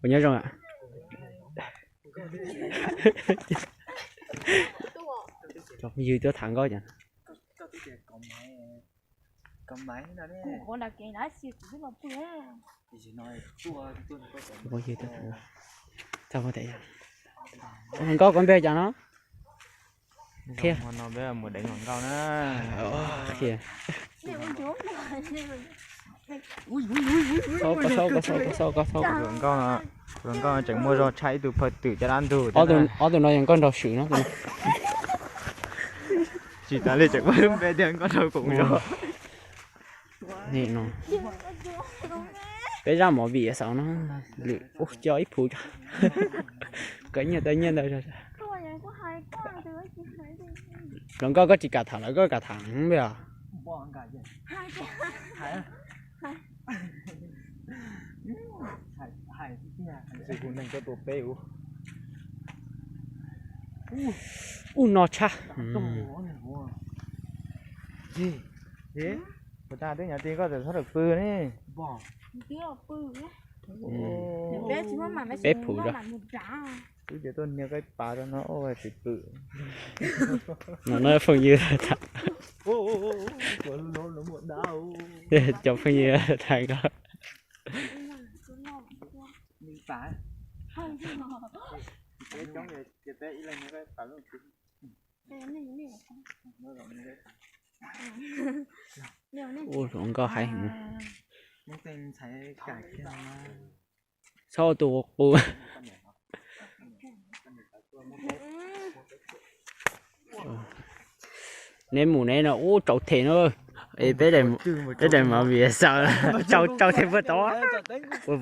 Ua nyob zoo. Cov phooj ywg tuaj tham nkauj cas. Nkauj koj npe cas no? Qhia. Nkauj na. Nkauj tseem muaj zog tshaj ib tug phawj twm caj dab ntug. Ob tug no yog nkauj nraug swm no. Tsis tas li tseem muaj lub npe tias nkauj nraug koom zog. Peb zaj mov vim xaus no, lwm ub coj ib phuv. Koj nyiaj tau nyiaj ntau. Hluas nkauj koj tsis kam tham lawm koj kam tham npe os. Ub no tshaj. Puas tas twb nyav ti koj txawm txhob rawm pw ne. Peb phuv zog. Twb tias tuaj nias koj ib pas rau no ua tsis pw. No no phooj ywg tham. Cov phooj ywg tham ko. Ua hluas nkauj heev. Txhob ua tus qus. Neb mus neb no ub tsaus them no. Peb daim mov vim xaus tsaus them puag tod. Ua